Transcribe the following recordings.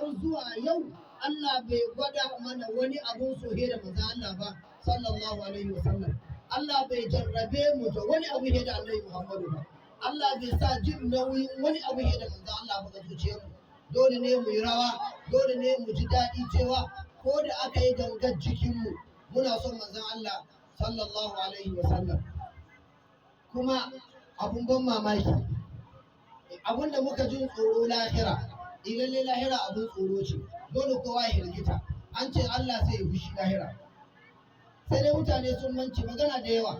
Har zuwa yau Allah bai gwada mana wani abun sohe da manzon Allah ba, sallallahu alaihi wasallam. Allah bai jarrabe mu da wani abu da Annabi Muhammadu ba. Allah bai sa jin nauyin wani abu da manzon Allah ba ga zuciyarmu. Dole ne mu yi rawa, dole ne mu ji daɗi cewa ko da aka yi gangar jikinmu muna son manzon Allah, sallallahu alaihi wasallam. Kuma abun ban mamaki, abun da muka jin tsoro lahira, idan lahira abun tsoro ce, dole kowa ya hirgita. An ce Allah sai ya fushi lahira. Sai dai mutane sun manci magana da yawa.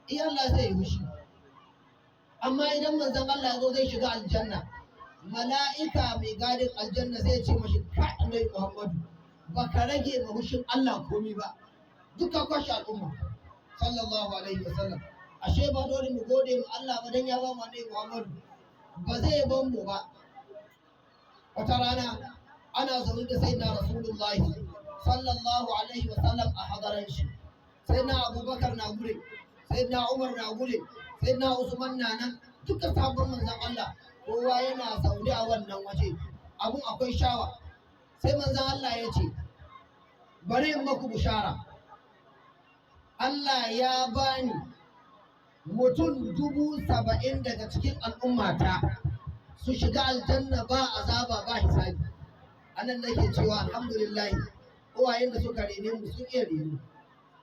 Iya, Allah sai ya fushi, amma idan manzon Allah ya zo zai shiga aljanna, mala'ika mai gadin aljanna zai ce mashi, "Kai Annabi Muhammadu, baka rage ma hushin Allah komi ba, duka kwashe al'umma," sallallahu alaihi wasallam. Ashe ba dole mu gode mu Allah ba dan ya ba mu Annabi Muhammadu? Ba zai ban mu ba. Wata rana ana zaune da Sayyidina Rasulullahi, sallallahu alaihi wasallam, a hadaran shi. Sayyidina Abubakar na gure, Sayyidina Umar na gure, Sayyidina Usman na nan, duka sahabban manzon Allah kowa yana zaune a wannan waje. Abun akwai shawa. Sai manzon Allah ya ce, "Bari in maku bushara. Allah ya bani mutum 70,000 daga cikin al'ummata su shiga aljanna ba azaba ba hisabi." Anan nake cewa alhamdulillah, uwayen da suka rene mu sun iya reno.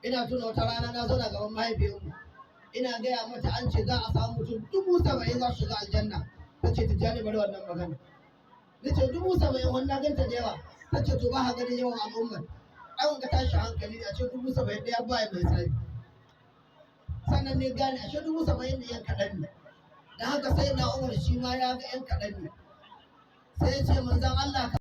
Ina tuna wata rana na zauna gaban mahaifiyarmu, ina gaya mata an ce za a samu mutum 70,000 za su shiga aljanna. Ta ce, "Tijjani, bari wannan magana." Na ce, "70,000 wannan ganta da yawa." Ta ce, "To ba ha ganin yawan al'ummar? Ai wanga tashi hankali ne a ce 70,000 ɗaya ba mai sabi." Sannan ne gane ashe 70,000 da yan kaɗan ne. Don haka sai na Umar shi ma ya ga yan kaɗan ne, sai ya ce, "Manzon Allah."